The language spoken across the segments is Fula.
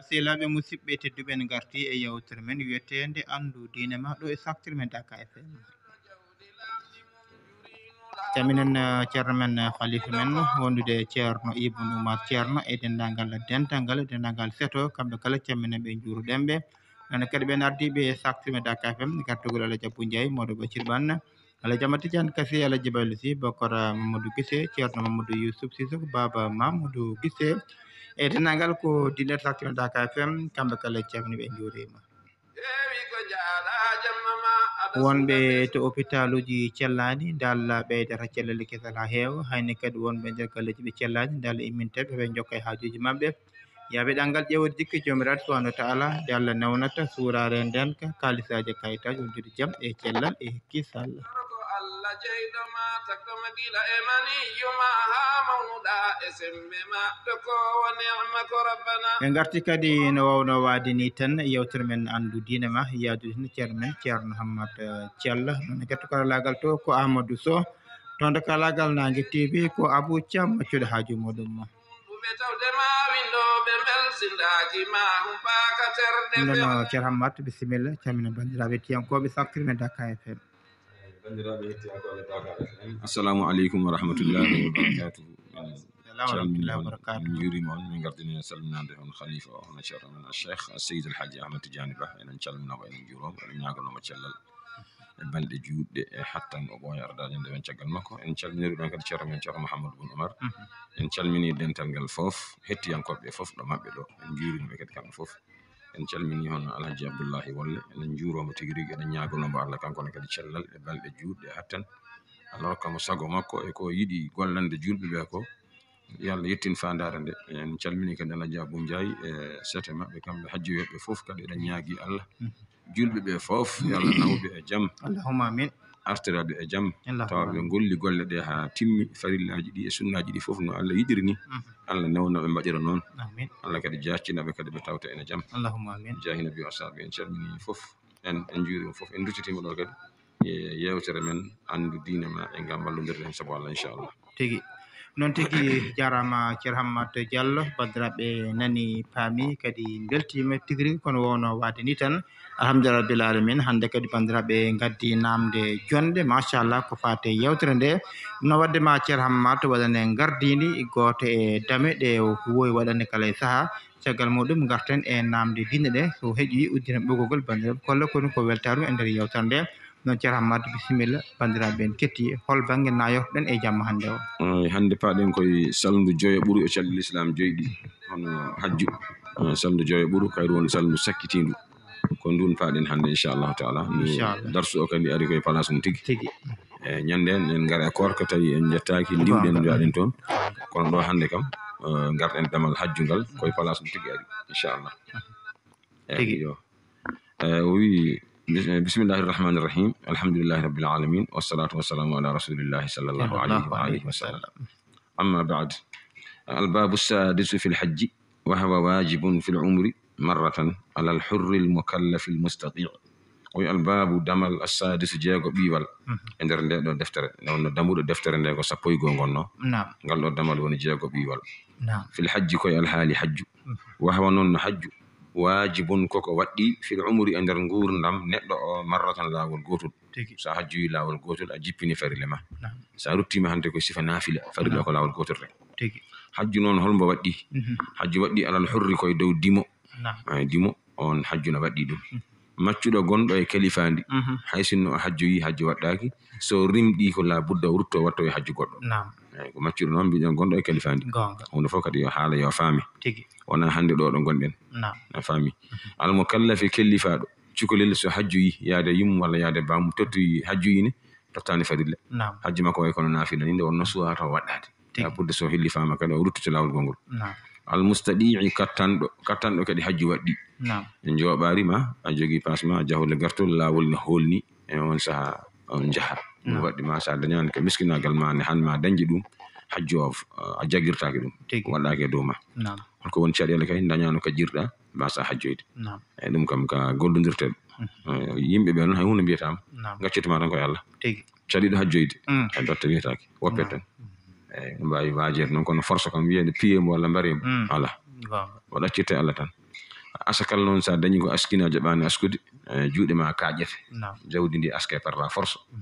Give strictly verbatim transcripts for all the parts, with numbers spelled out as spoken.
Sehilaaɓe, musidɓe tedduɓe, en ngarti e yewtere men wiyeteende Anndu Diine Ma ɗo e Saktiri Men Daka F M. Calminen, eh, ceerno men, eh, halifa men wondude ceerno Ibn Umar Ceerno e denndaangal dental ngal, e denndaangal seto, kamɓe kala calminen ɓe, njuuruɗen ɓe. Noon kadi ɓen ardiiɓe e Saktiri Men Daka F M, gartugol Alhaji Abou Ndiaye, Mawdo Bacir Ɓanna, Alhaji Amad Tidiane Kase, Alhaji Baylo Sy, Bokor Mamadou Guissé, Ceerno Mamadou Youssouf Sissoko, Baaba Mamadou Guissé, e denndaangal ko diineer Saktiri Men Daka F M, kamɓe kala calmini ɓe, njuuriima. Wonɓe to hôpitaluji cellaani, nde Allah ɓeydata cellal e kisal haa heewa, hayni kadi wonɓe nder galleeji ɓe cellaani, nde Allah imminte ɓe, ɓe njokka e haajuuji maɓɓe. Yaaɓe ɗanngal ƴeewde jikke Joomiraaɗo Subhaanahu wa Ta'aala, nde Allah newnata suuraare ndeenka, kaalisaaji e kayitaaji, wondude jam e cellal e kisal. Ko Allah jeyɗo ma, takɗo ma gila e maniyyu ma haa mawnuɗa e sembe ma, to ko wa ni'ma ko Rabbana. En ngarti kadi no waawno waade ni tan, yewtere men Anndu Diine Ma, yaadude heen ceerno men, Ceerno Hammat, eh, Thiallah. Noon e getto karalaagal to ko Amadou Sow, toon to karalaagal Naange T V ko Abou Thiam, accuɗo haaju muɗum. Noon, Ceerno Hammat, bisimilla, calmina banndiraaɓe tiyankooɓe Saktiri Men Daka F M. Banndiraaɓe hettiyankooɓe Daka F M, assalamu aleykum wa rahmatullahi wa barakatuhu. Salam wa rahmatullahi wa barakatuhu. En njuuriima on, min ngardini salminaande on khalifa o, hono ceerno men Cheikh Seydi El Hadji Ahmed Tidiane Ba. Enen calminoo mo, enen njuuroo mo, enen ñaaganoo mo cellal e balɗe juutɗe e hattan o ɓooya ardaaji nde wen caggal makko. En calminiri ɗon kadi ceerno men Ceerno Mouhamadou Boun Oumar. Mhm. En calmini dental ngal fof, hettiyankooɓe fof ɗo maɓɓe ɗo. En njuuriima ɓe kadi kamɓe fof. En calmini hono Alhaji Abdoullahi Wolle, enen njuuroo mo tigi rigi, enen ñaaganoo mo Allah kanko ne kadi cellal e balɗe juutɗe e hattan. Allah rokka mo sago makko e ko yiɗi gollande juulɓe ɓe ko. Yo Allah yettin faandaare nde. En calmini kadi Alhaji Abou Ndiaye e sete maɓɓe, kamɓe hajjoyooɓe fof kadi, eɗen ñaagi Allah. Mhm. Juulɓe ɓe fof, yo Allah nawɓe e jam. Allahumma amin. Artiraɓe e jam, tawa ɓe golli golle ɗe haa timmi, farillaaji ɗi e sunnaaji ɗi fof no Allah yiɗiri ni. Mhm. Allah newna ɓe mbaɗira noon. Amin. Allah kadi jaaccina ɓe kadi ɓe tawta ene jam. Allahumma amin. Jaahi nabi o asaaɓe, en calmini fof, en, en njuurima fof, en duccitiima ɗo kadi e yewtere men Anndu Diine Ma, e ngam wallodirde heen sabu Allah, inchallah. Tigi. Noon tigi, jaaraama Ceerno Hammat Diallo, banndiraaɓe nani, paami, kadi mbeltiima tigi rigi, kono wonno waade ni tan. Alhamdulillah rabbil alamin. Hannde kadi banndiraaɓe ngaddi naamnde jonnde, machallah, ko faati e yewtere nde. No waɗde ma Ceerno Hammat waɗane ngardiindi gooto e dame ɗe wowi waɗande kala e sahaa. Caggal muɗum ngarten e naamnde diine ɗe. So heƴi uddinen ɓoggol ngol banndiraaɓe kolla koni ko weltaaru e nder yewtere nde. Noon Ceerno Hammat, bisimilla, banndiraaɓe en ketti, hol bannge nayorɗen e jamma hannde o? Eey, hannde paaɗen koye salndu joyo ɓuru e calɗi Lislaam joyɗi, hono hajju. Eey, salndu joyo ɓuru, kayru woni salndu sakkitiindu. Ko ndun paaɗen hannde, inchallahu taala. Ndu Inchallah. Darsu o kadi ari koye place mum tigi. Tigi. Eey, ñande en, en ngara e koorka, tawi en njettaaki, ndiwɗen, mbiyaɗen toon. Kono ɗo hannde kam, eh, ngarɗen damal hajju ngal, koye place mum tigi ari, inchallah. Eey, Tigi. Yo. Eh, o wi, bis-, bismillahi rahmani rahim. Alhamdulillahi rabbil alamin. Wassalatu wassalamu ala rasulillahi sallallahu alayhi wa alihi wa sallam. Amma ba'd. Albabu sadisu fil hajji, wa huwa wajibun fil umri marratan ala al hurri al mukallafi al mustati'. O wi albabu damal assadisu jeego ɓiiwal Mhm. e nder nde ɗo deftere. Nde wonno dambuɗo deftere nde ko sappo e goo ngonno. Naam. Ngal ɗo damal woni jeego ɓiiwal. Naam. Fil hajji koye alhaali hajju. Mhm. Wa huwa noon no hajju. Wajibun koko waɗɗi fil umri e nder nguurndam neɗɗo o marratan laawol gootol. Tigi. So a hajjoyi laawol gootol, a jippini farille ma. Naam. So a ruttima hannde ko sifa naafila, farille Naam. ko laawol gootol rek. Tigi. Hajju noon holmbo waɗɗi? Mhm. Hajju waɗɗi alal hurri koye dow dimo. Naam. Ay, dimo on hajju no waɗɗi ɗum. Mhm. Maccuɗo gonɗo e kalifaandi, Mhm. hay sinno o hajjoyi, hajju waɗɗaaki, so rimɗi ko la budda o rutto watto e hajju goɗɗo. Naam. Eey, ko maccuɗo noon mbiɗen gonɗo e kalifaandi. Goonga. Huunde fof kadi yo haala yo faame. Tigi. Wonaa hannde ɗo ɗo ngonɗen. Naam. A faami. Mhm. Almukallafi kellifaaɗo, cukalel so hajjoyi yaade yum walla yaade bamum tottoyi hajjoyi ne, tottaani farilla. Naam. Hajju makko way kono naafila ni, nde wonno suwaa taw waɗɗaade. Tigi. Ya budda so hellifaama kadi o ruttoto laawol gongol. Naam. Almustadi'i kattanɗo, kattanɗo kadi hajju waɗɗi. Naam. En jooɓaari ma, a jogii paas ma, a jahol e gartol, laawol ne hoolni, e on saha on njaha. Ɗum Naam. waɗɗi ma, so a dañaani ko miskinaagal ma ne, han ma dañde ɗum, hajju o, a jagirtaake ɗum. Tigi. Waɗɗaake e dow ma. Naam. Holko woni caɗeele kay, dañaano ko jirɗa, mbasa hajjoyde. Naam. E ɗum kam ka gollondirte. Mhm. Eh, yimɓe ɓe noon hay huunde mbiyataama. Naam. Gaccete ma tan ko e Allah. Tigi. Caɗiiɗo hajjoyde. Mm. E dotte wiyetaake. Woppete Naam. tan. Mm. Eey, ɗum mbaawi waajeede noon, kono force kam wiyeede piyee mo walla mbaree mo. Mm. Alaa. Goonga. O ɗaccitte Allah tan. Asakal noon, so a dañi ko askina, a jaɓaani askude, eh, juuɗe ma kaaƴete. Naam. Jawdi ndi aske par la force. Mhm.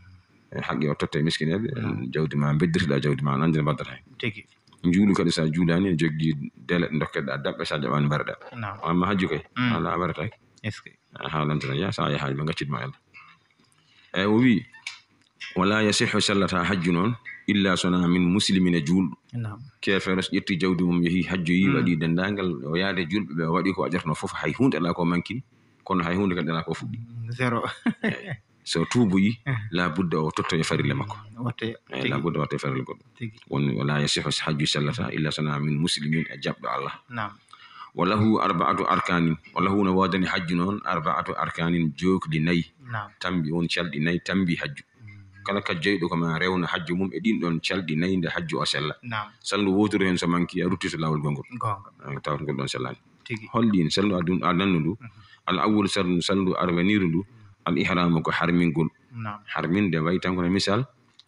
Eh, haqqe o totte miskineeɓe, naam, jawdi ma beddirtoɗa, jawdi ma nande mbaddata heen. Tigi. Njuulu kadi, so a juulaani, ne joggi dele ɗe ndokkeɗa daɓɓe, so a jaɓaani mbareɗa. Naam. Amma hajju kay, mm, ala a mbaretaake. Est-ce que? A haalanta tan, ya, so a yahaani ɓe ngaccit ma Allah. Eyi, o wi, "Wala yasihhu, sellata hajju noon, illa sona min muslimina, juulɗo." Naam. Keefeero so ƴetti jawdi mum, yehi hajjoyi, mm, waɗi denndaangal, o yaade juulɓe ɓe, o waɗi ko waɗatnoo fof, hay huunde alaa ko mankini, kono hay huunde kadi alaa ko fuɗɗi. Mm, zéro. Eyi. So tuuboyi, eh, la budda o tottoya farille makko. Mm, wattoya. Eyi, tigi, la budda wattoya farille goɗɗo. Tigi. Won, "Wala yasihhu", hajju sellata, illa sona min muslimin, e jaɓɗo Allah. Naam. "Wa lahu arba'atu arkanin", wa lahu, no woodani hajju noon, "arba'atu arkanin", jookli nayi. Naam. Tambi won calɗi nayi, tambi hajju. Mm. Kala ka jeyɗo ko ma rewna hajju mum e ɗin ɗon calɗi nayi nde hajju o sella. Naam. Salndu wooturu heen so manki, a rutti to laawol gongol. Goonga. Eh, tawat ngol ɗon sellaani. Tigi. Hol ɗin salndu adun-, adanndu ndu? Mhm. Al awwal, salndu, salndu arwaniiru ndu. Al ihramu, ko harmingol. Naam. Harminde wayi tan kono misal,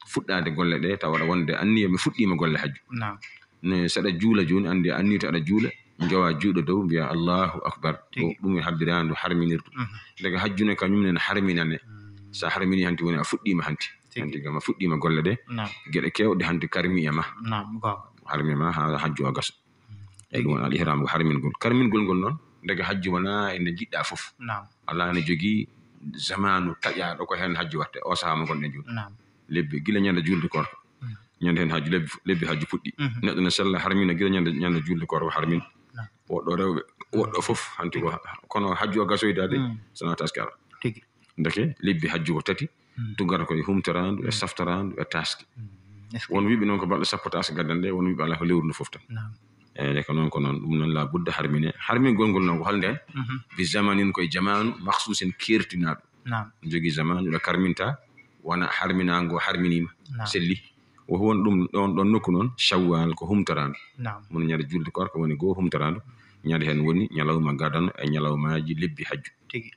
fuɗɗaade golle ɗe, tawa aɗa wonde anniya mi fuɗɗiima golle hajju. Naam. Ne, so aɗa juula jooni, anndi a anniyi to aɗa juula, njowa juuɗe dow, mbiya, "Allahu akbar." Tigi. Ɗum, ɗum e habbiraandu harminirdu. Mhm. Daga hajju ne kañum ne harminane. Mm. Sa harmini hanti woni a fuɗɗiima hanti. Tigi. Hanti kam a fuɗɗiima golle ɗe. Naam. Geɗe keewɗe hanti karmi e ma. Naam, goonga. Harmi e ma haa hajju o gaso. Mm. Eyi, ɗum woni al ihram ko harmingol. Karmingol ngol noon, daga hajju wona ene jiɗɗa fof. Naam. Alaa ene jogii zamaanu taƴaaɗo ko heen hajju waɗte, o sahaa mo ngonɗen jooni. Naam. Lebbi, gila ñande juulde koorka. Mm. Ñande heen hajju, lebbi, lebbi hajju puɗɗi. Mhm. Neɗɗo ne sella harmina gila ñande, ñande juulde koorka harmin. Naam. Woɗɗo rewɓe, woɗɗo fof, hanti ko, kono hajju o gasoydaade, mm, so wonaa taskara. Tigi. Ndeke, lebbi hajju ko tati, mm, tuggata ko e humtoraandu, e, mm, saftoraandu, e taaske. Mm. Est-ce que won wiɓe noon ko balɗe sappo taaske gaddan ɗe, won wiɓe alaa ko lewru ndu fof tan. Naam. Eyi, ko noon, ko noon, ɗum noon la budda harmine. Harmingol ngol noon ko hol ndeen? Mhm. Bi zamanin, ko e jamaanu, makhsusin, keertinaaɗo. Naam. Jogii zamaanu ɗo karminta, wona harminaango harminiima, naam, selli. Wo won ɗum ɗoon, ɗoon nokku noon, Shawwal ko humtoraandu. Naam. Mun ñande juulde koorka woni goo humtoraandu. Ñande heen woni ñalawma gadano e ñalawmaaji lebbi hajju. Tigi.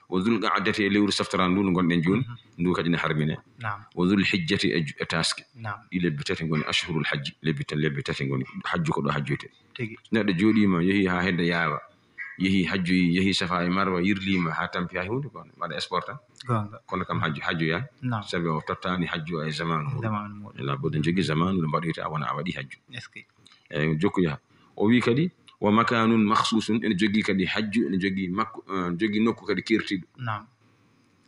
Wo Zul Qa'dati e lewru saftoraandu ndu ngonɗen jooni, mhm, ndu kadi ne harmine. Naam. Wo Zul Hijjati e ju-, e taaske. Naam. Ɗi lebbi tati ngoni ashhurul hajji, lebbi ta-, lebbi tati ngoni hajju ko ɗo hajjoyte. Tigi. Neɗɗo jooɗiima, yehi haa hedde yaawa, yehi hajjoyi, yehi Safa e Marwa, yirliima haa tampi hay huunde, kono waɗa sport tan. Goonga. Kono kam hajju, hajju yaani. Naam. Sabi o tottaani hajju o e zamaanu muɗum. Zamaanu muɗum. Ela budda jogii zamaanu ndu mbaɗoyta wona a waɗi hajju. Est-ce que? Eyi, jokku yaha. O wi kadi, "Wa makanun makhsusun", ene jogii kadi hajju, ene jogii makko, eh, jogii nokku kadi keertiiɗo. Naam.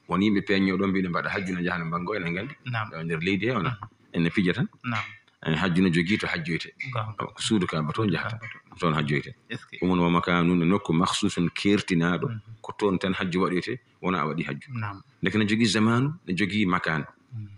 Won yimɓe peeññooɓe ɗoon mbiɗo mbaɗa hajju, no njaha no mbanngo, enen nganndi. Naam. Ɗo nder leydi he, wona, mhm, ene fija tan. Naam. Eh, hajju no jogii to hajjoyte. Goonga. Ko suudu Kaaba to njahata. Kaaba to. Toon hajjoyte. Est-ce que? Ɗum woni wa makanun, nokku makhsusun keertinaaɗo, mhm, ko toon tan hajju waɗoyte, wona a waɗi hajju. Naam. Ndeke no jogii zamaanu, no jogii makaan. Mm.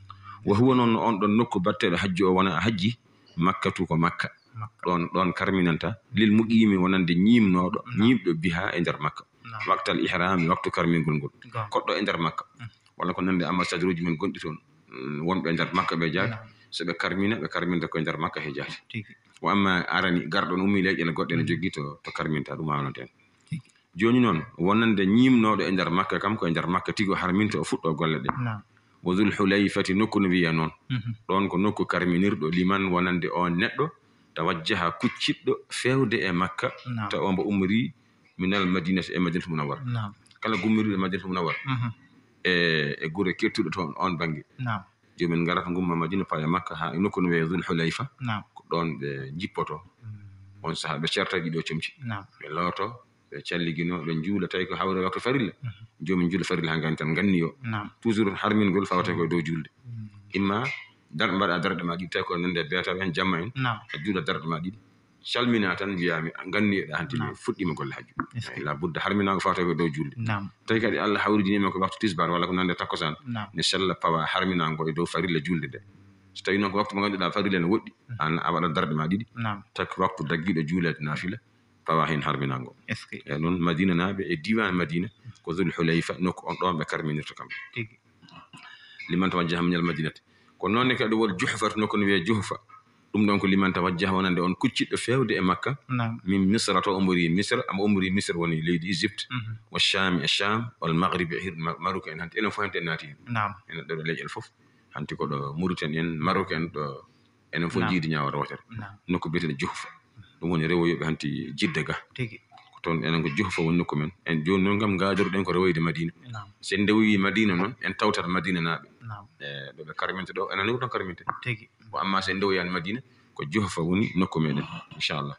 Wa huwa noon, on ɗon nokku batteɗo hajju o wona a hajji, Makkatu ko Makka. Makka. Ɗoon, ɗoon karminanta, lil muqiimi wonande ñiimnooɗo, naam, ñiiɓɗo biha e nder Makka. Naam. Waqtal ihrami, waktu karmingol ngol. Goonga. Koɗɗo e nder Makka. Mm. Walla ko nande ambassadeur uji men gonɗi toon, mm, wonɓe e nder Makka ɓe jaati. Naam. So ɓe karmina, ɓe karminta ko e nder Makka he jaati. Tigi. Wa amma arani, garɗo no ummi leyɗe goɗɗe no, mm, jogii to, to karminta, ɗum haanante en. Tigi. Jooni noon, wonande ñiimnooɗo e nder Makka kam, ko e nder Makka tigi o harminta, o fuɗɗo golle ɗe. Naam. Wa Zul Hulayfati, nokku no wiya noon. Mhm. Ɗoon ko nokku karminirɗo liman, wonande oon neɗɗo, tawajjaha, kucciɗɗo feewde e Makka, naam, tawa mbo ummori minal Madinati, e Madinatul Munawwara. Naam. Kala gummoriiɗo Madinatul Munawwara, mhm, e, e gure keertuɗo toon oon bannge. Naam. Joomen ngarata ngumma Madina, paya Makka, haa e nokku no wiya Zul Hulayfa. Naam. Ko ɗoon ɓe njippoto. Mm. On sahaa ɓe ceerta ɗiɗo comci. Naam. Ɓe looto, ɓe calligino, ɓe njuula, tawi ko hawre waktu farilla. Mhm. Joomen njuula farilla haa nganni tan, nganni yo. Naam. Toujours harmingol fawata ko e dow juulde. Mm. Imma dar-, mbaɗa darɗe ma ɗiɗi, tawi ko nande beetaɓe en, jamma en. Naam. A juula darɗe ma ɗiɗi. Calmina tan, mbiya mi, nganni eɗa hanti mi, naam, fuɗɗiima golle hajju. Est-ce que? Eyi, la budda harminaango fawata ko e dow juulde. Naam. Tawi kadi Allah hawridini men ko waktu tisbaar walla ko nande takkusaan. Naam. Ne sella pawa harminaango e dow farilla juulde de. So tawi noon ko waktu mo ngannduɗaa farilla ne woɗɗi, mhm, aan a waɗat darɗe ma ɗiɗi. Naam. Tawi ko waktu daggiiɗo juuleede naafila, pawa heen harminaango. Est-ce que? E noon, Madinanaaɓe e diiwaan Madina, ko Zul Hulayfa, nokku on ɗoon ɓe karminirta kamɓe. Tigi. Liman tawajjaha minal Madinati. Ko noon ne kadi wol Juhfa, to nokku no wiyee Juhfa. Ɗum ɗoon ko liman tawajjaha wonande on kucciɗɗo feewde e Makka. Naam. Min Misra, to ombori Misra, ama ombori Misra woni leydi Égypte. Mhm. Wa Sham, e Sham, wal Maghribi, e hirde Ma-, Maroc en hanti. Enen fof hanti en naati heen. Naam. Enen ɗo, ɗo leƴƴel fof. Hanti ko ɗo Mauritanie en, Maroc en, ɗo enen fof, naam, jiidi ñaawore wootere. Naam. Nokku biyeteeɗo Juhfa. Ɗum woni rewoyooɓe hanti Jidda ga. Tigi. Toon enen ko Juhfa woni nokku men. En jooni noon kam, ngaajoruɗen ko rewoyde Madina. Naam. So en ndewoyii Madina noon, en tawtat Madinanaaɓe. Naam. E ɗo ɓe karminta ɗo, enen ni ko toon karminten. Tigi. Ko amma so en ndewoyaani Madina, ko Juhfa woni nokku meɗen, inchallah.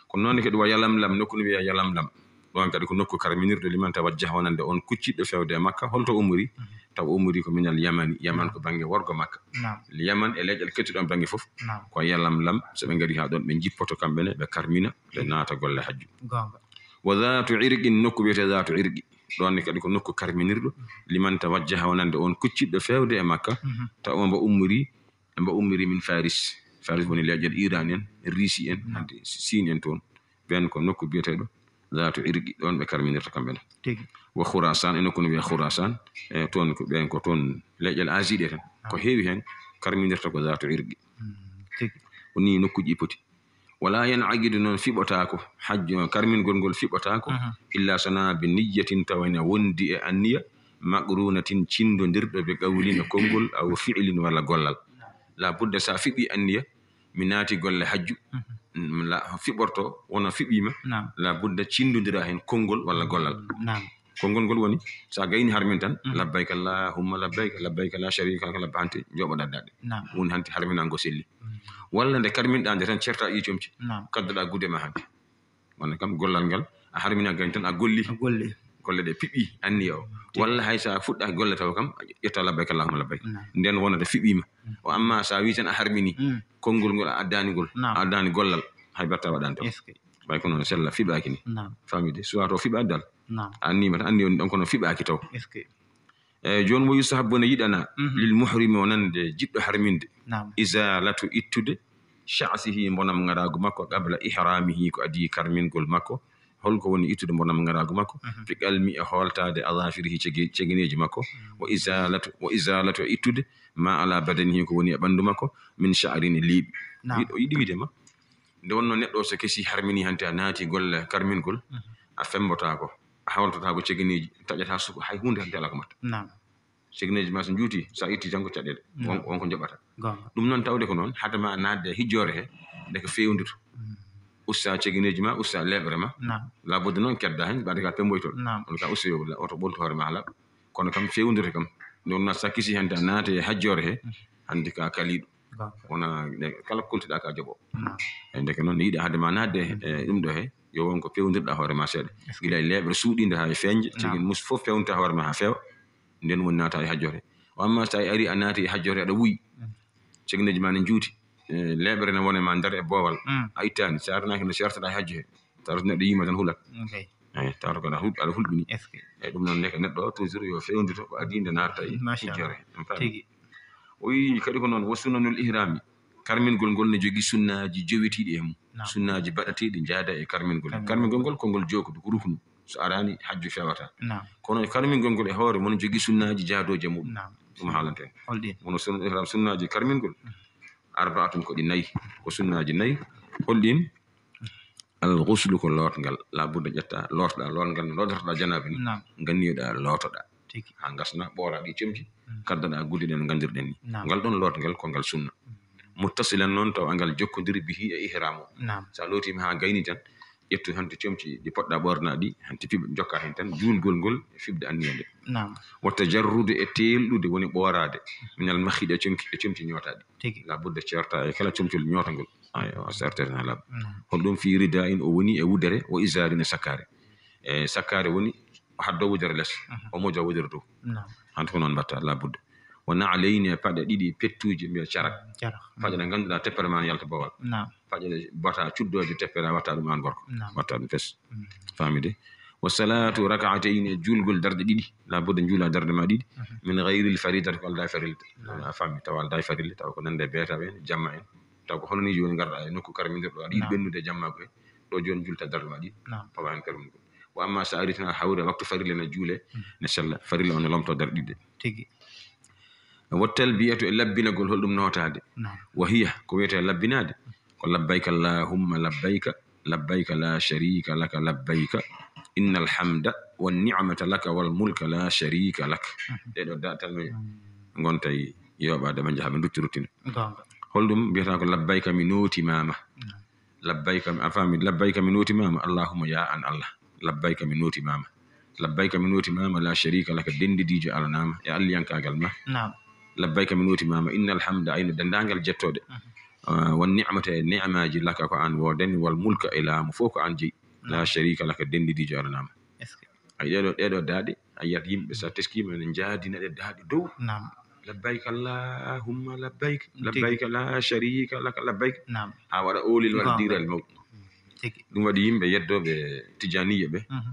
Ko noon kadi wa Yalamlam, nokku no wiya Yalamlam. Ɗoon kadi ko nokku karminirɗo liman tawajjaha, wonande on kucciɗɗo fewde e Makka. Holto ummori? Mhm. Taw ummori ko minal Yamani, Yaman ko bannge worgo Makka. Naam. Yaman e leƴƴal kettuɗo on bannge fof, naam, ko Yalamlam. So ɓe ngari haa ɗoon, ɓe njippoto kamɓe ne, ɓe karmina, ɓe naata golle hajju. Goonga. Wa Zaatu Irqin, nokku wiyetee Zaatu Irqi. Ɗoon ne kadi ko nokku karminirɗo liman tawajjaha, wonande on kucciɗɗo fewde e Makka. Mhm. Taw mbo ummori, mbo ummori min Faris. Faris woni leƴƴal Iran en, Risi en, naam, hannde Siin en toon. Ɓeen ko nokku biyeteeɗo Zaatu Irqi, ɗoon ɓe karminirta kamɓe ne. Tigi. Wa Khurasan, e nokku no wiyee Khurasan, e toon ko ɓeen ko toon leƴƴal Asie ɗe tan. Ko, naam, heewi heen karminirta ko Zaatu Irqi. Mm, tigi. Ko nii nokkuuji ɗi poti. Wala yan aqidu, noon fiɓotaako, hajju, karmingol ngol fiɓotaako, mhm, illa so wonaa bi niyyatin, tawa ina wondi e anniya, maqrunatin, cinndondirɗo bi qawlin, e konngol, aw fi'lin, walla gollal. La budda so a fiɓii anniya, mi naati golle hajju, mhm, mm, la, fiɓorto, wona fiɓiima, naam, la budda cinndondira heen konngol walla gollal. Naam. Konngol ngol woni, so a gayni harmin tan, mhm, labbayka Allahumma labbayka, labbayka la sharika laka labbayka, hanti jooɓoɗaa daɗɗe. Naam. Woni hanti harminango selli. Mhm. Walla nde karminɗaa nde tan, ceertaa ɗii comci. Naam. Kaddoɗaa gude ma hanti. Wona kam gollal ngal, a harmina gañ tan, a golli. A golli. Golle ɗe piɓɓi anniya o. Tigi. Walla hay so a fuɗɗaaki golle taw kam, a ƴetta labbayka Allahumma labbayka. Naam. Nden wonata fiɓɓiima. Mm. O amma so a wii tan a harmini, mm, konngol ngol a addaani ngol, naam, a addaani gollal, hay batta waɗaani taw. Est-ce que? Way ko noon sella fiɓaaki ni. Naam. Famide, soit o fiɓaade dal. Naam. A anniima tan, anni on ɗon kono fiɓaaki taw. Est-ce que? Eyi, jooni, wa yustahabbu, ne yiɗanaa, mhm, lil muhrimi, wonande jiɗɗo harminde, naam, izalatu, ittude, sha'sihi, mbonam ŋaraagu makko, qabla ihramihi, ko adii karmingol makko. Holko woni ittude mbonam ŋaraagu makko? Mhm. Bi qalmi, e hooltaade, azafirihi, cege-, cegeneeji makko. Mhm. Wa izalatu, wa izalatu, e ittude, ma ala badanihi, ko woni e ɓanndu makko, min sha'rin, e leeɓi. Naam. Yiɗ-, o yiɗi wiide ma, nde wonnoo neɗɗo o so kesi harmini hanti a naati golle karmingol, mhm, a femmbotaako, a hawltotaako cegeneeji, taƴataa suka, hay huunde hanti alaa ko mbaɗta. Naam. Cegeneeji ma so njuuti, so a itti tan ko caɗeele. Naam. Won, won ko njoɓata. Goonga. Ɗum noon tawde ko noon, hade ma naatde e hijjoore he, nde ko feewnduto. Mm. Usta cegeneeji ma, usta leeɓre ma. Naam. Labudde noon kedda heen, mbaɗa ka pemmboytol. Naam. On ka usta yo la-, oto ɓoltu hoore ma haa laaɓa. Kono kam feewndude kam. Nde wonnaa so a kisi hannde a naati e hajjoore he, mm, hannde ka kaliiɗo. Goonga. Wona nde kala ko koltuɗaa ka joɓo. Naam. E ndeke noon, ne yiɗi hade ma naatde e, mm, e ɗum ɗo he, yo won ko peewndirɗaa hoore ma seeɗa. Est-ce que? Gila e leeɓre suuɗiinde haa e feeñde, naam, cegel mus fof feewnta hoore ma haa feewa. Nden woni naata e hajjoore. O amma so tawi ari a naati e hajjoore aɗa wuyi. Mm. Cegeneeji ma ne njuuti. E, leeɓre ne wone ma nder e boowal. Mm. A ittaani, so a aranaaki no sertoɗaa e hajju he. Tawa neɗɗo yiima tan hulat. Ok. Eyi, tawa ko aɗa hul-, aɗa hulɓini. Est-ce que? Eyi, ɗum noon neke neɗɗo o toujours yo fewndito ko adii nde naata e, machallah, hijjoore. On paami? Tigi. O wiyi kadi ko noon, wo sunnanul ihrami. Karmingol ngol ne jogii sunnaaji jowitiiɗi e mum. Naam. Sunnaaji baɗatiiɗi njaada e karmingol. Karmingol. Karmingol ngol ko ngol jookudu, ko ruknu. So araani, hajju fewataa. Naam. Kono karmingol ngol e hoore mum ne jogii sunnaaji jaadooji e muɗum. Naam. Ɗum haalante. Holɗin? Wono sun-, ihram, sunnaaji karmingol. Mm. Arbaatun, ko ɗi nayi. Ko sunnaaji nayi. Holɗin? Al ghuslu, ko lootngal. Labudda ƴetta, lootɗa, lootngal no lootorɗa janaaba ni. Naam. Nganniyoɗa, lootoɗa. Tigi. Haa ngasna, ɓoora ɗi comci, mm, kaddoɗa gude ɗen no nganndirɗen ni. Naam. Ngal ɗon lootngal ko ngal sunna. Mm. Muttasilan noon taw angal jokkodiri bihi e ihram o. Naam. Sa lootiima haa gayni tan, ƴettu hanti comci ɗi poɗɗa ɓoorna ɗi, hanti fiɓ-, jokka heen tan juulgol ngol e fiɓde anniya nde. Naam. Wa tajarrudu, e teelɗude woni ɓooraade, minal makhi, e comci, e comci ñootaaɗi. Tigi. Labudda ceerta e kala comcol ñootangol. Ay, o sertete na laaɓa. Naam. Holɗum? Fi rida in, o woni e wudere, o izaarin, e sakkaare. E sakkaare woni o haddo wudere les, mhm, o mojo wudere dow. Naam. Hanti ko noon mbatta, labudda. Wona aleyni, e paɗe ɗiɗi pettuuje, mbiya carak. Carak. Paɗe ɗe ngannduɗaa teppere ma ne yalta boowal. Naam. Paɗe ɗe mbata cuddooje teppere, a watta ɗum aan gorko. Naam. Watta ɗum fes. Mm. Faamide? Wa salaatu rakaatayni, e juulgol darɗe ɗiɗi. Labudda njuula darɗe ma ɗiɗi. Mhm. Min gayril faridati, ko aldaa e farilla. Naam. A faami, tawa aldaa e farilla, tawa ko nande beeta en, jamma en. Taw ko hono ni jooni ngarɗa e nokku karmindirɗo, aɗa yiɗi, naam, ɓennude e jammaagu he. Ɗo jooni julta darɗe ma ɗiɗi. Naam. Fawa heen karmingol. Wa amma so a ari tan a hawri waktu farilla ne juule, mm, ne sella. Farilla o ne lomto darɗe ɗiɗi. Tigi. Wa talbiyatu, e labbinagol, holɗum nootaade? Naam. Wa hiya, ko wiyetee labbinaade, ko labbayka Allahumma labbayka, labbayka la sharika laka labbayka, innal hamda wan ni'mata laka wal mulka la sharika lak. Mhm. Ɗee ɗoo da-, tan mi, mm, ngonta e yooɓaade, ɓe njaha ɓe nduttu ruttina. Goonga. Holɗum mbiyata ko labbayka, mi nootimaama? Naam. Labbayka, a faami, labbayka mi nootimaama, Allahumma ya an Allah. Labbayka mi nootimaama. Labbayka mi nootimaama, la sharika laka, denndidiijo alanaama e alliyankaagal ma. Naam. Labbayka mi nootimaama, innal hamda, ayno denndaangal jettooɗe. Mhm. Ah, wan ni'mata e ni'maaji laka ko aan woodani, wal mulka e laamu fof ko aan jeyi. La Naam. sharika laka, denndidiijo alanaama. Est-ce que Ay ɗeɗo, ɗeɗo daaɗe, a yiyat yimɓe so a teskiima ene njaadina ɗe daaɗe dow. Naam. Labbayka Allahumma labbayk, Tigi. labbayka la sharika laka labbayk. Naam. Haa waɗa oolel, waɗa Goonga. diiral mawɗo. Tigi. Ɗum waɗi yimɓe yeddooɓe Tijaniya ɓe, Mhm.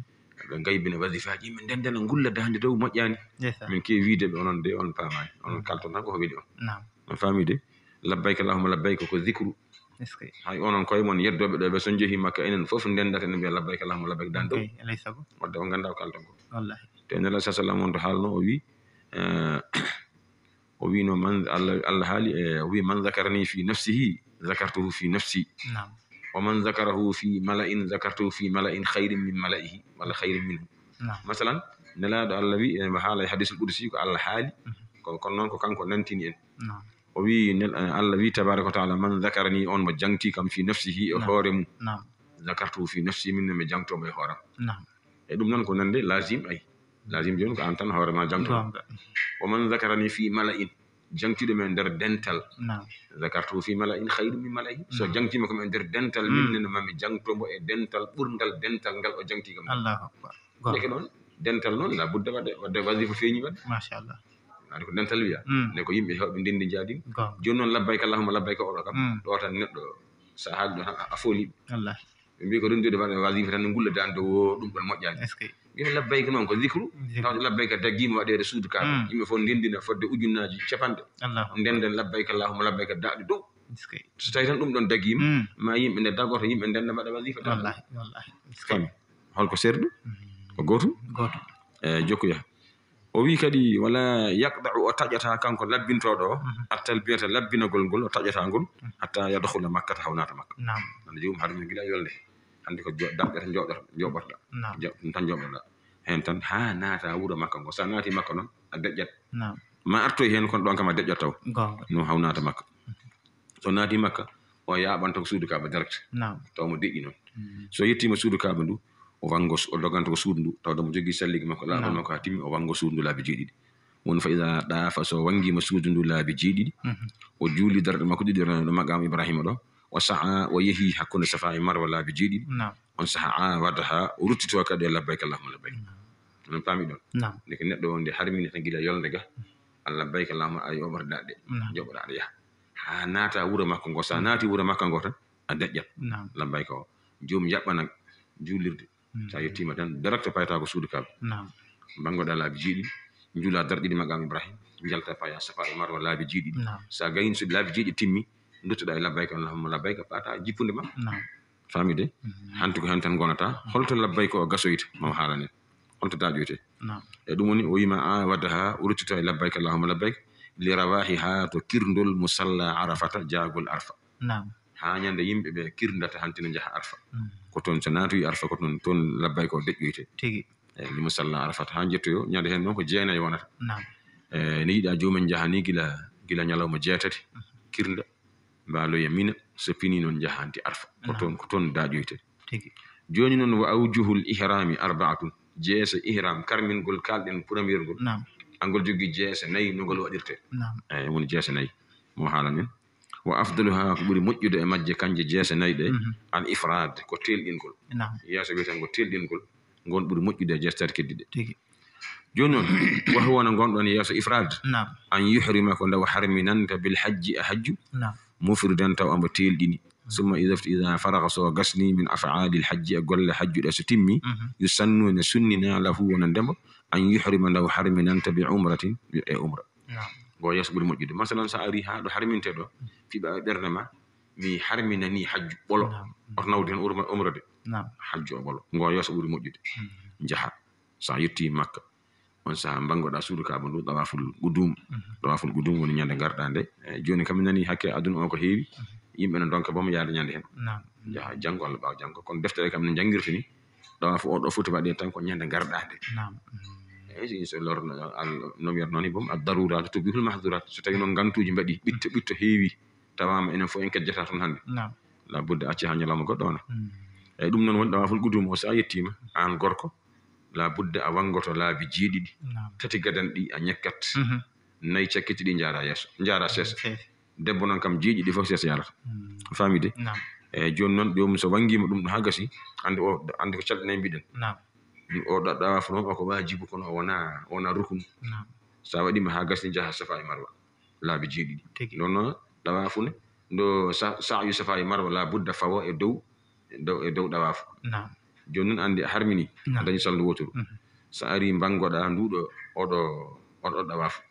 ɓe ngaybina wasifaaji, yimɓe ndenndana ngulla daande dow moƴƴaani. Ndeysaan. Min keewi wiide ɓe, onon de on paamaani, onon Mhm. kalton tan ko ko weli on. Naam. On faami de? Labbayka Allahumma labbayka ko zikru. Est-ce que Hay onon koye mon yeddooɓe ɗo ɓe, so njehii Makka, enen fof ndenndata, enen mbiya labbayka Allahumma labbayk dan dow. Ok, alay sago. Wadde on nganndaa ko kalton ko. Wallahi. Te Nela sa sallam on to haalno, o wi, eh, o wino man, Allah, Allah haali, e, o wi, "Man zakarani fi nafsihi, zakartuhu fi nafsi. Naam. Wa man zakarahu fi mala'in, zakartuhu fi mala'in khayrin min mala'ihi, walla khayrin minhu." Naam. Masalan, Nelaaɗo Allah wi, e, haala e hadisul qudsi ko Allah haali, Mhm. ko, kono noon ko kanko nantini en. Naam. O wi, nel-, eh, Allah wi tabaraka wa taala, "Man zakarani," on mo jangti kam, "fi nafsihi," e Naam. hoore mum, Naam. "zakartuhu fi nafsi," min ne mi jangto mo e hooram. Naam. E ɗum noon ko nande lazim ay. Lazim jooni ko aan tan hoore ma jangto. Goonga. "Wa man zakarani fi mala'in," jangtiiɗo mi e nder dental. Naam. "Zakartuhu fi mala'in khayrin min mala'ihi." So Naam. jangtiima ko mi e nder dental, Mm. min ne ma mi jangto mo e dental ɓurngal dental ngal o jangti kam. Allahu akbar. Goonga. Ndeke noon, dental noon, la budda waɗde, waɗde wasifa feeñi waɗde. Machallah. Waɗde ko dental wiya. Mm. Nde ko yimɓe heewɓe ndenndi njaadi. Goonga. Jooni noon, labbayka Allahumma labbayka oɗo kam, Mm. ɗo tan neɗɗo, so a haali ɗo tan, a, a fooli. Wallahi. Ɓe mbiyi ko renndude waɗde wasifa tan, ngulla dande o, ɗum ɗon moƴƴaani. Est-ce que? Mbiyen labbayka noon ko zikru, Zikru. tawde labbayka daggiima waɗeede suudu Kaaba. Mm. Yimɓe fof ndenndina fodde ujunnaaji capanɗe. Allahu akbar. Ndennden labbayka Allahumma labbayka daaɗe dow. Est-ce que? So tawi tan ɗum ɗon daggiima, Mm. ma yimɓe nde dagoto, yimɓe ndenna mbaɗa wasifa tan. Wallahi, wallahi. Est-ce que? Fami. Holko serdu? Mm. Ko gootum? Gootum. E, jokkuya. O wi kadi, "Wala yaqda'u," o taƴata kanko labbintooɗo o, Mhm. at-talbiyata, labbinagol ngol, o taƴata ngol, Mhm. hatta yadkhula Makkata, haw naata Makka. Naam. Nana joomum harmi gila yolnde. Hannde ko jo-, daɓɓe tan jooɗoto, jooɓotoɗa. Naam. Jo-, ɗum tan jooɓotoɗa. Heen tan haa naata wuro Makka ngo. So a naati Makka noon, a deƴƴat. Naam. Ma artoy heen, kono ɗoon kam a deƴƴat taw. Goonga. No haw naata Makka. So naati Makka, o yaaɓanta ko suudu Kaaba direct. Naam. Taw mo deƴƴi noon. Mm. So yettiima suudu Kaaba ndu, o wanngo, o doganta ko suudu ndu, tawde mo jogii salligi makko, laaɓal Naam. makko haa timmi, o wanngo suudu ndu laabi jeeɗiɗi. Woni fa iza ɗaafa, so wanngiima suudu ndu laabi jeeɗiɗi, Mhm. o juuli darɗe makko ɗiɗi ɗo, ɗo maqaam Ibrahima ɗo, o sa'a, o yehi hakkunde Safa e Marwa laabi jeeɗiɗi. Naam. On saha aawadaha, o ruttito kadi e labbayka Allahumma labbayk. Naam. Onon paami ɗon? Naam. Ndeke neɗɗo o nde harmini tan gila yolnde ga, a labbayka Allahumma, a yoɓata daɗɗe, Naam. joɓoɗa aɗa yaha. Haa naata wuro makko ngo, so a naati wuro makko ngo tan, a deƴƴat. Naam. Labbayka o. Joomum yaɓɓana juulirde. Mm. So a yettiima tan, direct payata ko suudu Kaaba. Naam. Mbanngoɗa laabi jeeɗiɗi, njuula darɗe ɗiɗi maqaam Ibrahim, njalta paya Safa e Marwa laabi jeeɗiɗi. Naam. So a gayni suudu laabi jeeɗiɗi timmi, nduttoɗa e labbayka Allahumma labbayka, pata jippunde ma. Naam. Faamide? Mm. Hanti ko heen tan ngonata. Holto labbayka o gasoyta? Mo haalane. Holto daaƴoyte? Naam. E ɗum woni, o wiima, a wadaha, o ruttito e labbayka Allahumma labbayk, li rawahiha, to kirndol musalla Arafata, jaagol Arfa. Naam. Haa ñande yimɓe ɓe kirndata hanti no njaha Arfa. Mm. Ko toon so naatoyi Arfa, ko toon, toon labbayka o deƴƴoyte. Tigi. Eyi, li musalla Arafata, haa njettoyo, ñande heen noon ko jeenayi wonata. Naam. E, ne yiɗa joomen njaha ni gila, gila ñalawma jeetati, Mhm. kirnda, mbaaloya Mina, so fini noon njaha hanti Arfa. Ko Naam. toon, ko toon daaƴoyte. Tigi. Jooni noon, wa awjuhul ihrami arbaatun. Jeese ihram, karmingol, kaalɗen premier ngol. Naam. Angol jogii jeese nayi, no ngol waɗirte. Naam. Eyi, woni jeese nayi. Mo haalan en. Wa afdaluha, ko ɓuri moƴƴude e majje, kanje jeese nayi ɗe, Mhm. al ifrad, ko teelɗingol. Naam. Yeeso wiyeten ko teelɗingol, ngon ɓuri moƴƴude e jeese tati keddi ɗe. Tigi. Jooni noon, wa huwa, no ngon ɗon yeeso ifrad, Naam. an yuhrima, ko nde o harminanta, bil hajji, e hajju, Naam. mufridan, taw omo teelɗini. Summa iza, iza faraga, so gasni, min af'alil hajji, e golle hajju ɗe so timmi, Mhm. yusannu, ene sunnina, lahu, wonande mo, an yuhrima, nde o harminanta, bi umratin, e umra. Naam. Ngo yeeso ɓuri moƴƴude. Masalan, so a ari haa ɗo harminte ɗo, fiɓa e ɓernde ma, mi harminani hajju ɓolo. Naam. Oto nawdu heen urma-, umra de. Naam. Hajju o ɓolo. Ngo yeeso ɓuri moƴƴude. Mm. Njaha. So a yetti Makka, on saha mbanngoɗa suudu Kaaba ndu, tawaful qudum. Mhm. Tawaful qudum woni ñande ngarɗa nde. E, jooni kam mi nani hakke aduna o ko heewi. Mhm. Yimɓe no ndonka boom yaade ñande heen. Naam. Njaha janngo walla ɓaawo janngo. Kono deftere kam no njanngirta ni, tawafu o ɗo foti waɗe tan ko ñande ngarɗa nde. Naam. Mm. Eyi, si, so lor-, al-, no wiyatnoo ni boom, ad daruratu tubihul mahdurat. So tawi noon ngantuuji mbaɗi, ɓitto, ɓitto heewi, tawaama enen fof en kejjata toon hannde. Naam. La budda acca haa ñalawma goɗɗo wona. Eyyi, ɗum noon woni ɗawaaful qudum o, so a yettiima aan gorko, la budda a wanngoto laabi jeeɗiɗi. Tati gadanɗi a ñekkat. Nayi cakkitiiɗi njaara yeeso, njaara seesa. Debbo noon kam jeeɗiɗi fof seesa yarata. Faamii de? Eyyi, jooni noon joomum so wanngiima ɗum ɗo haa gasi, anndi o, anndi ko calɗi nayi mbiɗen. O ɗa-, ɗawaafu noon o ko waajibu, kono o wonaa, o wonaa ruknu. So a waɗiima haa gasi, njaha Safa e Marwa, laabi jeeɗiɗi. Noon noon ɗawaafu ne, ndo sa-, sa'yu Safa e Marwa la budda fawa e dow, e dow, e dow ɗawaafu. Jooni noon anndi a harmini, a dañi salndu wooturu. So a ari mbanngoɗa nduɗo, oɗo, oɗo ɗawaafu,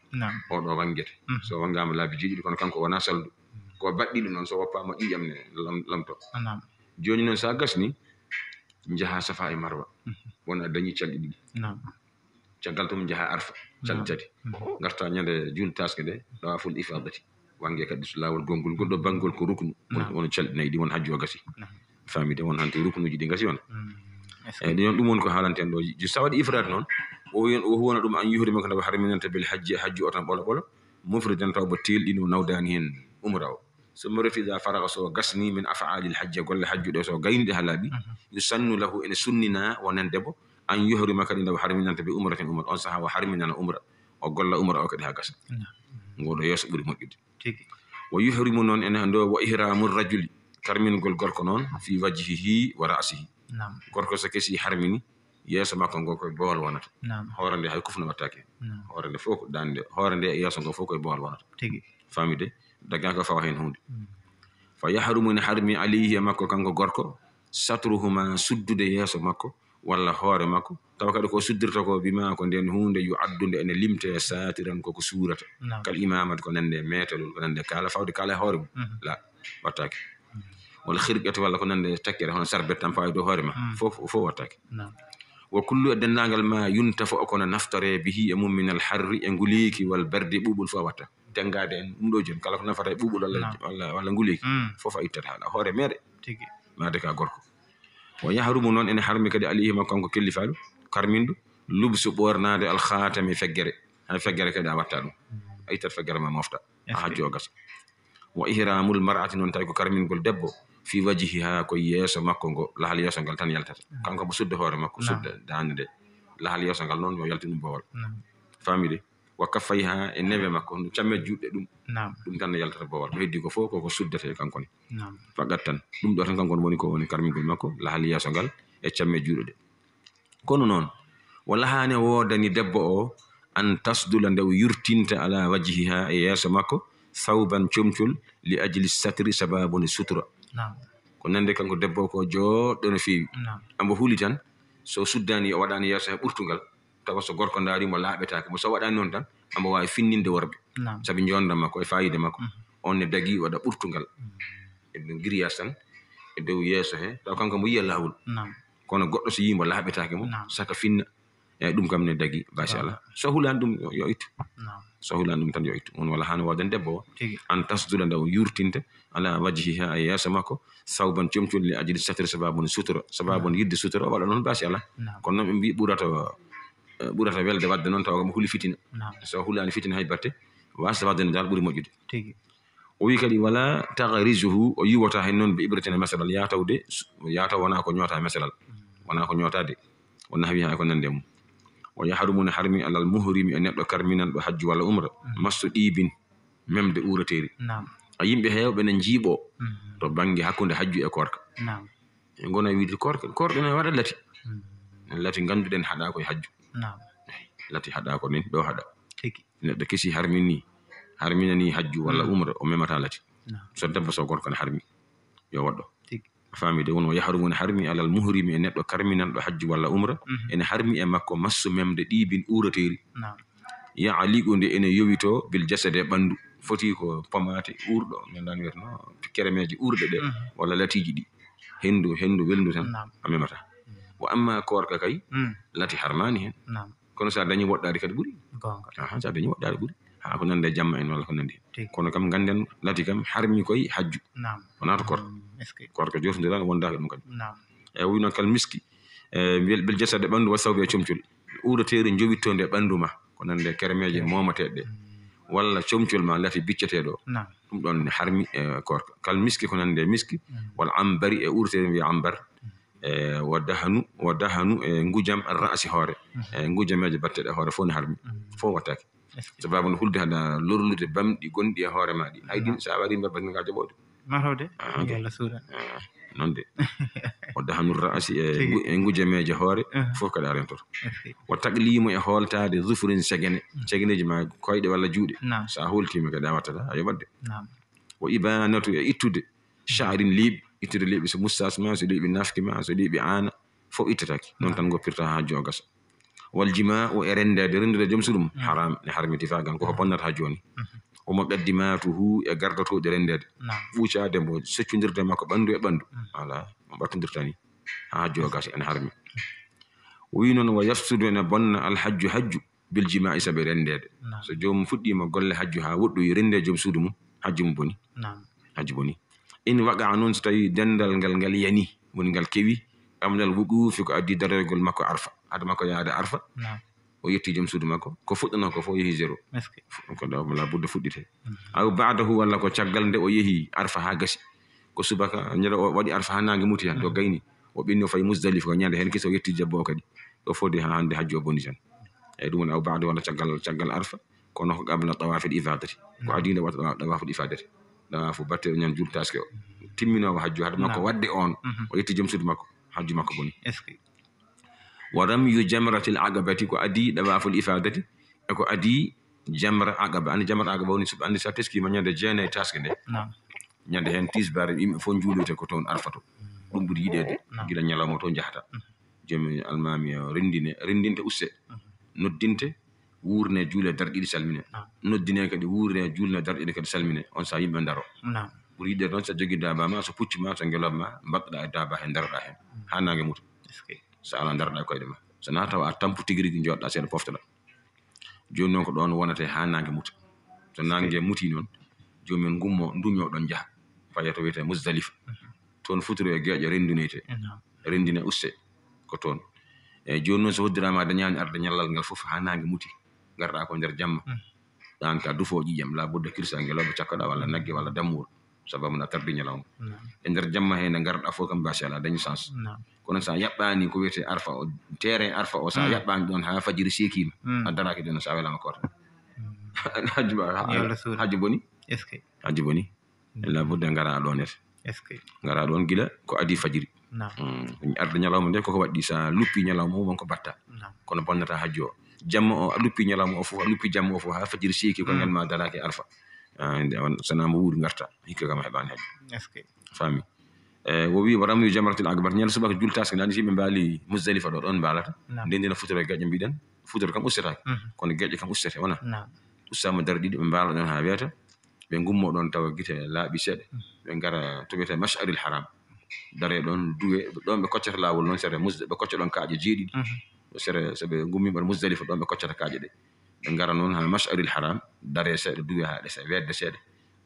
oɗo wanngete. So wanngaama laabi jeeɗiɗi, kono kanko wonaa salndu. Ko baɗɗiiɗo noon, so woppaama ƴiiƴam ne lam-, lamto. Jooni noon so a gasni, njaha Safa e Marwa. Won a dañi calɗi ɗiɗi. Caggal tum njaha Arfa, calɗi tati. Ngarta ñande juulde taaske nde, ɗawaaful ifaadati. Wannge kadi so laawol gonngol, ngol ɗo banngol ko ruknu. Won, won calɗi nayi ɗi, won hajju o gasi. Faamii de, won hanti ruknuuji ɗi gasi won. Eyyi, ɗum, ɗum woni ko haalanten ɗo. Ju-, so a waɗi ifraad noon, o yon, o huwana ɗum an yuhrima ko nde o harminanta bil hajji, hajju o tan ɓolo ɓolo. Mufridan taw bo teelɗino nawdaani heen umra o. Summa rafida faraga so gasni min af'aalil hajji, golle hajju ɗe so gayni ɗe haa laaɓi. Yusannu lahu, ene sunnina wonande bo, an yuhrima kadi nde o harminanta bi umratin umra. On sahaa o harminana umra. O golla umra o kadi haa gasa. Ngoɗo yeeso ɓuri moƴƴude. Wa yuhrimu noon ene ndo wa ihramu rajuli, karmingol gorko noon, fi wajhihi wa ra'sihi. Gorko so kesi harmini, yeeso makko ngo koye boowal wonata. Hoore nde hay kufno wattaake. Hoore nde fof ko daande, hoore nde e yeeso ngo fof koye boowal wonata. Faamii de? Daggaa ko fawa heen huunde. Fa yahrumu, ne harmi, alayhi, e makko kanko gorko, satruhuma, suddude yeeso makko, walla hoore makko, tawa kadi ko suddirta ko, bima, ko ndeen huunde, yu'addu, nde ene limte, saatiran, koko suurata. Kal imaamati, ko nande meetalol, ko nande kaala, fawde kaala e hoore mum. La, wattaake. Walla khirqati, walla ko nande takkere, hono sarbet tan fawi dow hoore ma. Fof, fof wattaake. Wa kullu, e denndaangal, ma yuntafa, kono naftore, bihi, e mum, minal harri, e nguleeki, wal bardi, ɓuuɓol, fof a watta. Tenngaade en ɗum ɗo jooni, kala ko nafata e ɓuuɓol walla, walla, walla nguleeki, fof a ittata haala hoore meere. Maade ka gorko. Wa yahrumu, noon ene harmi kadi, alayhi, makko kanko kellifaaɗo, karminɗo, lubsu, ɓoornaade, al khaatami, feggere. Hay feggere kadi a watta ɗum. A ittat feggere ma mofta. A hajju o gasa. Wa ihramul mar'ati, noon tawi ko karmingol debbo, fi wajhiha, ko yeeso makko ngo, lahal yeeso ngal tan yaltata. Kanko mo sudda hoore makko, sudda daande nde. Lahal yeeso ngal noon yo yaltu ɗum boowal. Faamii de? Wa kaffayha, e newe makko, no camme juuɗe ɗum. Ɗum tan no yaltata boowal. Ko heddi ko fof koko suddata e kanko ne. Fakat tan. Ɗum ɗo tan kanko woni ko woni karmingol makko, lahal yeeso ngal e camme juuɗe ɗe. Kono noon, wala haane woodani debbo o an tasdula nde o yurtinta ala wajhiha e yeeso makko, sawban comcol li ajli satri sababu nde sutura. Ko nande kanko debbo ko jooɗɗo no feewi. Ambo huli tan, so suddani o waɗani yeeso he ɓurtungal, tawa so gorko ndaari mo laaɓetaake mo, so waɗani noon tan, ambo waawi finninde worɓe. Sabi njonda makko e fayida makko, on ne dagi waɗa ɓurtungal. E dow giriyas tan, e dow yeeso he, tawa kanko mo yiya laawol. Kono goɗɗo so yii mo laaɓetaake mo, saka finna. Eyyi, ɗum kam ne dagi, machallah. So hulani ɗum yo, yo ittu. So hulani ɗum tan yo ittu. On wala haano waɗan debbo o. An tasdula nde o yurtinte, ala wajhiha, e yeeso makko, sawban comcol li ajli satri sababu ne sutura. Sababu ne yidde sutura, o waɗa noon machallah. Kono noon ɓe mbi ɓurata, eh, ɓurata welde wadde noon tawa mo huli fitina. So hulani fitina hay batte, wasa wadde no dal ɓuri moƴƴude. O wi kadi, wala taghrizuhu, o yiwata hen noon bi ibratin mesalal, yatawde, yataw wona ko ñoota mesalal. Wona ko ñootade. Wa nahwiha e ko nande mum. Wa yahrumu ne harmi alal muhrimi e neɗɗo karminanɗo hajju walla umra. Massu ɗiibin, memde uurateeri. A yimɓe heewɓe ne njiiɓo to bannge hakkunde hajju e koorka. E gona wiide koorka, koorka ne waɗa lati. Lati ngannduɗen haɗa ko e hajju. Lati haɗa ko nin, ɗo haɗa. Neɗɗo kesi harmini, harminani hajju walla umra, o memata lati. So debbo so gorko ne harmi, yo waɗɗo. Faamii de? Won wa yahrumu ne harmi alal muhrimi e neɗɗo karminanɗo hajju walla umra, ene harmi e makko massu memde ɗiibin uurateeri. Ya'liqu nde ene yowito bil jasade e ɓanndu. Foti ko pomaate uurɗo, min dan wiyatno keremeeje uurɗe ɗe, walla latiiji ɗi. Henndu, henndu welndu tan, a memata. Wa amma koorka kay, lati harmani hen. Kono so a dañi woɗɗaade kadi ɓuri. Aha, so a dañi woɗɗaade ɓuri. Ha ko nande jamma en walla ko nandi hen. Kono kam ngannden lati kam harmi koye hajju. Wonaa to koorka. Koorka jotondirani wondaaka ɗum kadi. E o wi noon kal miski. E bil, bil jasade ɓanndu wa sawbi e comcol. Uurateeri jowittoonde e ɓanndu ma. Ko nande keremeeje moomateeɗe ɗe. walla comcol ma lati bicceteeɗo. Naam. Ɗum ɗon ne harmi e koorka. Kal miski, ko nande e miski, Mm. wal ambari, e urteere mbiya ambar. Mm. E wa dahanu, wa dahanu, e ngujam ra'si hoore. Mm. E ngujameeje batteɗe e hoore fof ne harmi. Mm. Fof wattaaki. Est-ce que Sababu no hulde hada lorlude bamɗi gonɗi e hoore ma ɗi. Hay ɗin, Naam. sa waɗi mbabba nga jaɓoɗe. Matode? Ah, ok. Yalla suuɗa. Ah, non de. O dahanu ra'si e Tigi. ngu-, e ngujameeje hoore, Ah. fof kadi a rentoto. Est-ce que Wa taqlimu, e hooltaade zufurin segene. Mm. Segeneeji ma koyɗe walla juuɗe. Naam. Sa hooltiima kadi a wattata, a yoɓat de. Naam. Wa ibanatu, e ittude sha'rin, leeɓi, ittude leeɓi, so moustache ma, so leeɓi nafki ma, so leeɓi aana, fof ittataake. Noon Naam. tan ngoppirta hajju o gasa. Wal jima'u, e renndeede, renndude joom suudu mum, Mm. haram, ne harmi tifagan, ko ko bonnata hajju o ni. Mhm. Wa muqaddimatuhu, e gardotooɗi renndeede. Naam. Ɓuucaade mo, soccondirde makko ɓanndu e ɓanndu. Mm. Voilà, mo ɓattondirta ni. Haa hajju o gasa, ene harmi. O wi noon, wa yafsudu, ene bonna al hajju, hajju, bil jima'i, sabe renndeede. Naam. So joomum fuɗɗiima golle hajju haa woɗɗoyi, renndee joom suudu mum, hajju mum boni. Naam. Hajju boni. In waqa'a, noon so tawi denndal ngal, ngal yani, woni ngal kewi, qabla al wuqufi, ko addi daroygol makko Arfa. Hade makko yaade Arfa, Naam. o yetti joom suudu makko, ko fuɗɗanoo ko fof yehi zéro. Est-ce que Ko ɗo la budda fuɗɗite. Mhm. Aw ba'dahu, walla ko caggal nde o yehi Arfa haa gasi. Ko subaka, ñande o waɗi Arfa haa naange muti tan, to Mhm. gayni. O ɓenni o fayi Muzdalifa, ko ñande heen kese o yetti jabbo o kadi. Ɗo fodde haa hannde hajju o boni tan. Eyi, ɗum woni aw ba'dahu, walla caggal, caggal Arfa, kono ko qabla tawafil ifadati. Ko Mhm. adii nde waɗata ɗawa-, ɗawaful ifadati. Ɗawafu batte o ñande juulde taske o. Timminoowo hajju, hade makko Naam. waɗde on, Mhm. o yetti joom suudu makko, hajju makko boni. Est-ce que Wa ramyu jamratil aqabati, ko adii ɗawaaful ifadati, e ko adii jamra aqaba. Anndi jamra aqaba woni, so anndi, sa teskiima ñande jeenayi taske nde, Naam. ñande heen tisbaar, yimɓe fof njuuloyta ko toon Arfa to. Ɗum ɓuri yiɗeede, Naam. gila ñalawma to njahata. Mhm. Joom almaami o renndine, renndinte usse, Mhm. noddinte, wuurne juule darɗe ɗiɗi salmine. Naam. Noddine kadi wuurne juulne darɗe ɗiɗi kadi salmine. On sa yimɓe ndaro. Naam. Ɓuri yiɗeede noon so jogii daaba ma, so puccu ma, so ngelooba ma, mbaɗɗa e daaba heen, ndaroɗa heen. Mm. Haa naange muta. Est-ce que So alaa, ndaroɗa e koyɗe ma. So na tawa a tampu tigi rigi, njooɗɗa seeɗa, poftoɗa. Jooni noon ko ɗoon wonate haa naange muta. So naange muti noon, joomum en ngummo, nduño ɗoon njaha. Faye to wiyetee Muzdalifa. Mhm. Toon futuro e geeƴo renndinoyte. Naam. Renndine usse ko toon. Eyi, jooni noon so hoddiraama a dañaani arde ñallal ngal fof haa naange muti. Ngarɗa ko nder jamma. Mhm. Ɗaan ka dufo ƴiƴam, la budda kirsa ngelooba cakkoɗa walla nagge walla dammuwol. Sababu na tardi ñalawma. Naam. E nder jamma heen nde ngarɗa fof kam, machallah, a dañi chance. Naam. Kono sa yaɓɓaani ko wiyetee Arfa o, terrain Arfa o, sa Mm. yaɓɓaani ɗoon haa fajiri seekiima, Mm. a daraaki ɗoon, sa welaama koota. Mm. Hajju ba-, ha-, Yo Allah suur. hajju boni. Est-ce que Hajju boni. Mm. La budda ngara ɗoon ete. Est-ce que Ngara ɗoon gila ko adii fajiri. Naam. Mm. Arde ñalawma nde koko waɗɗi, sa luppi ñalawma o, won ko batta. Naam. Kono bonnata hajju o. Jamma o, a luppi ñalawma o fof, a luppi jamma o fof, haa fajiri seeki ko Mm. ngal ma daraaki Arfa. Ah, nde on, so na mo wuuri ngarta, hikka kam a heɓaani hajju. Est-ce que Faami. E, o wi, wa ramyu jamratil aqaba, ñande subaka juultaske, nani si ɓe mbaali Muzdalifa ɗo, ɗoon mbaalata. Naam. Nde ndina futoro e geƴƴe mbiɗen, futoro kam ustataake. Mhm. Kono geƴƴe kam ustate, wona? Naam. Ustaama darɗe ɗiɗi, ɓe mbaala ɗoon haa weeta, ɓe ngummo ɗoon tawa gite laaɓi seeɗa, Mhm. ɓe ngara to wiyetee Mash'aril Haram. Dare ɗoon, duwe, ɗoon ɓe koccata laawol noon, sere Musda-, ɓe kocca ɗoon kaaƴe jeeɗiɗi. Mhm. Sere, so ɓe ngummiima Muzdalifa, ɗoon ɓe koccata kaaƴe ɗe. Ɓe ngara noon haa Mash'aril Haram, dare seeɗa, duwe haa ɗe se-, weetde seeɗa.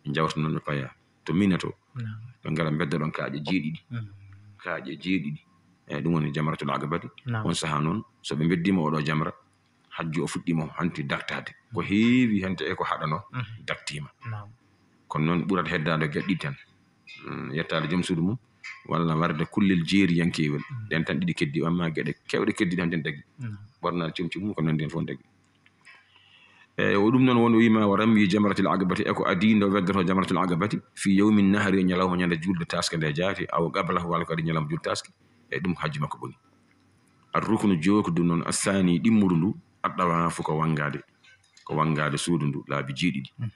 Ɓe njawta noon, ɓe paya to Mina to. Naam. Ɓe ngara mbedda ɗoon kaaƴe jeeɗiɗi. Mm. Kaaƴe jeeɗiɗi. Eyi, ɗum woni jamratul aqabati. Naam. On sahaa noon, so ɓe mbeddiima oɗo jamra, hajju o fuɗɗiima hanti dartaade. Ko heewi hente e ko haɗanoo, Mhm. dartiima. Naam. Kono noon ɓurata heddaade geɗe ɗiɗi tan. Mm, yettaade joom suudu mum, walla warde kullel jeeriyankeewel. Mm. Ɗen tan ɗiɗi keddi, amma geɗe keewɗe keddiiɗe hanti dagi. Naam. Ɓornaade comci mum, ko nanndi heen fof dagi. E, o ɗum noon woni o wiima, wa ramyi jamratil aqabati, e ko adii nde o weddoto jamratil aqabati, fi yawmin nahri, e ñalawma ñande juulde taske nde jaati, aw qablahu, walla ko adii ñalawma juulde taske, e ɗum hajju makko boni. Ar ruknu, jookdu noon, assaani, ɗimmuru ndu, ad dawaafu, ko wanngaade, ko wanngaade suudu ndu laabi jeeɗiɗi. Mhm.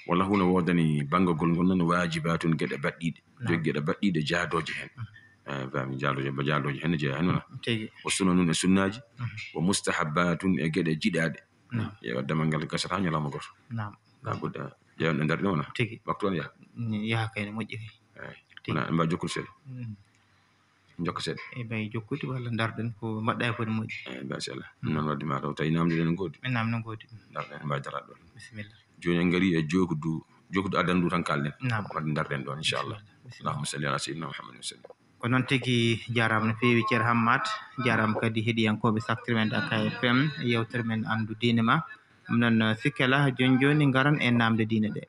Walla huno woodani banngagol ngol noon waajibaatun, geɗe baɗɗiiɗe, Naam. jogi geɗe baɗɗiiɗe jaadooje heen. Mhm. Eh, faami, jaadooje, ba jaadooje heen ne jeyaa heen, wona? Tigi. O sunanun, e sunnaaji, Mhm. o mustahabbaatun, e geɗe jiɗaaɗe. Naam. Yeewa damal ngal gasata ñalawma gooto. Naam. Ka budda, ƴeewen ɗo ndarɗe wona. Tigi. Waktu on yaha. Mm, yaha kay no moƴƴi kay. Eyi. Tigi. Wona, en mbawi jokkude seeɗa. Mm. Jokka seeɗa. E mbawi jokkude walla ndarɗen ko mbaɗɗa e ko no moƴƴi. Eyi, machallah. Mm. Noon wadde ma taw tawi namde ɗen ngoodi. Min namde ngoodi. Ndarɗen en mbawi daraade ɗon. Bisimilla. Jooni en ngari e jokkudu, jokkudu addan ndu tan kalɗen. Naam. Wadde ndarɗen ɗon, inchallah. Bisimilla. Bisimilla. Allahumma salli ala sayyidina Muhammadin wa sallim. Ko noon tigi, jaaraama no feewi, Ceerno Hammat. Jaaraama kadi heɗiyankooɓe Saktir men Dakar F M, yewtere men Anndu Diine Ma. Ɗum noon, sikkela jooni jooni ngaran e namde diine ɗe.